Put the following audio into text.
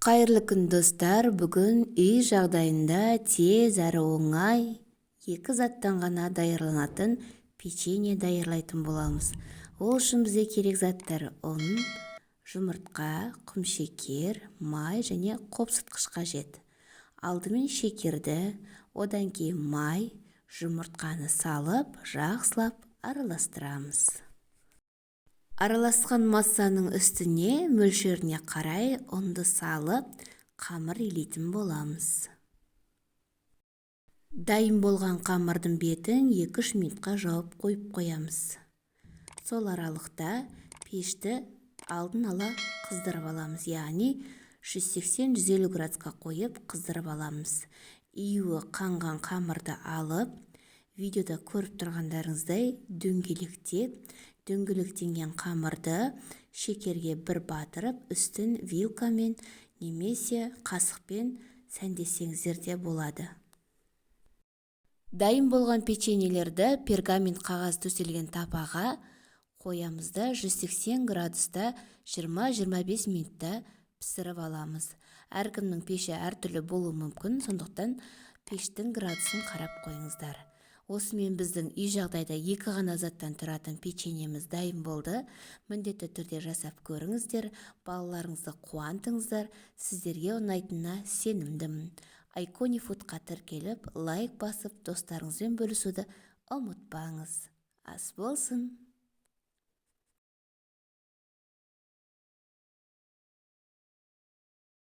Қайырлы күн, достар! Бүгін үй жағдайында тез әрі оңай, екі заттан ғана даярланатын печенье даярлайтын боламыз. Ол үшін бізге керек заттар: ұн, жұмыртқа, құмшекер, май және қопсытқыш қажет. Алдымен шекерді, одан кейін май, жұмыртқаны салып, жақсылап араластырамыз. Араласқан массаның үстіне мөлшеріне қарай ұнды салып, қамыр илейтін боламыз. Дайын болған қамырдың бетін 2-3 минутқа жауып қойып қоямыз. Сол аралықта пешті алдын ала қыздырып аламыз, яғни 180-150 градусқа қойып, қыздырып аламыз. Июі қанған қамырды алып, видеода көріп тұрғандарыңыздай дөңгелектеп, дөңгелектенген қамырды шекерге бір батырып, үстін вилкамен немесе қасықпен сәндесеңіздер де болады. Дайын болған печеньелерді пергамент қағаз төселген табаға қоямыз да, 180 градуста 20-25 минутта пісіріп аламыз. Әркімнің пеші әртүрлі болуы мүмкін, сондықтан пештің градусын қарап қойыңыздар. Осымен біздің үй жағдайда екі ғана заттан тұратын печеньеміз дайын болды. Міндетті түрде жасап көріңіздер, балаларыңызды қуантыңыздар. Сіздерге ұнайтынына сенімдімін. Айкони Фудқа тіркеліп, лайк басып, достарыңызбен бөлісуді ұмытпаңыз. Ас болсын!